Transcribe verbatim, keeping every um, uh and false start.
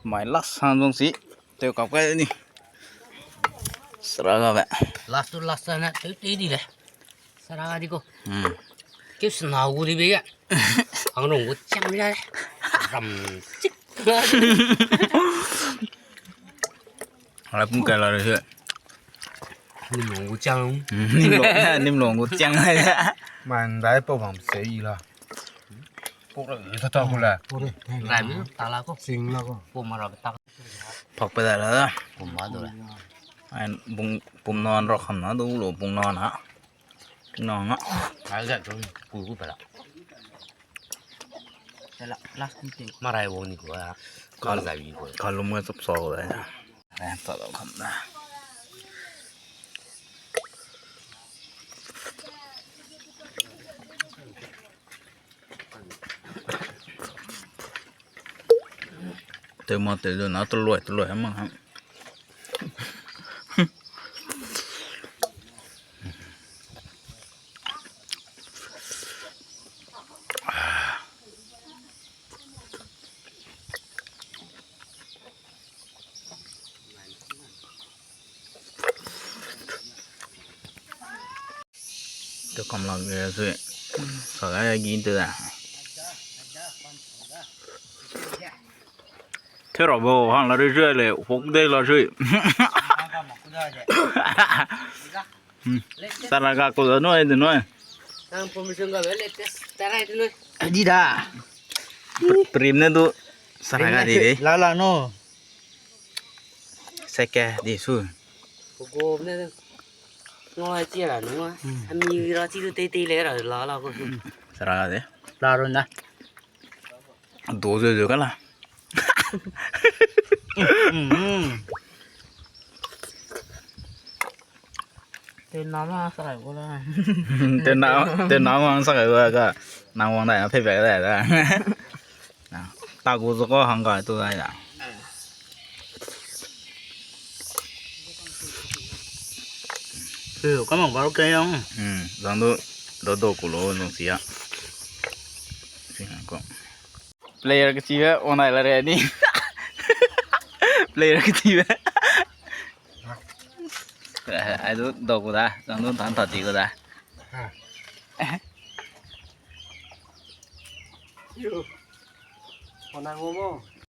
Mai last sang zong si. Tew kap kai ni. Saraga be. Last to last na tew tew di le. Saraga di ko. Hmm. Keu sena gu di be ya. Ang nong gu chang ya. Ram chik. Ala pung kai la re se. Nim long gu chang. Nim long, nim long gu chang. Man dai pau bam se i la. Pau ra ta ta ku la. Rai mi ta la ko. Sing la ko. Pau ma ra ta. Phak pe da la da. Pum ma du la. Ai, bung, pum nan ra kham na du lo, bung nan na. Pum nan na. Ai, ga tu ku ku pe la. Te la, last ni te. Ma rai wo ni ku a. Ka za wi ku. Ka lum ga chop sa da. Ai, ta da kham na. Tew ma tew du na teloi teloi ma ha. Te kam lak ge sui. Sa ga ya gi te da. Te ra bo hang la rui zui le, hok de la zui. Hmm. Saraga ko da noi de noi. Nang permission ga le test tarai de noi. Di da. Prim ne du. Saraga di de. La la no. Seke di su. Ko go ne. Ngo ai chi ra no. Hmm. Ami ra chi du tei tei le ra la la ko. Saraga de. La ro na. Do zo zo ka la. Hmm. Te na ma sa kai ko la. Te na, te na ma sa kai ko ka. Nang wang dai na pei pei dai da. Na, ta gu zo ko hang ga tu dai da. Te ka mang ba ke yang. Hmm, zang du do do ku lo nung sia. Sing ko. Player kechibe online la re ni. Player kechibe. Ai du dau ku da, zang du tan ta ti ku da. Yo. Online mo mo.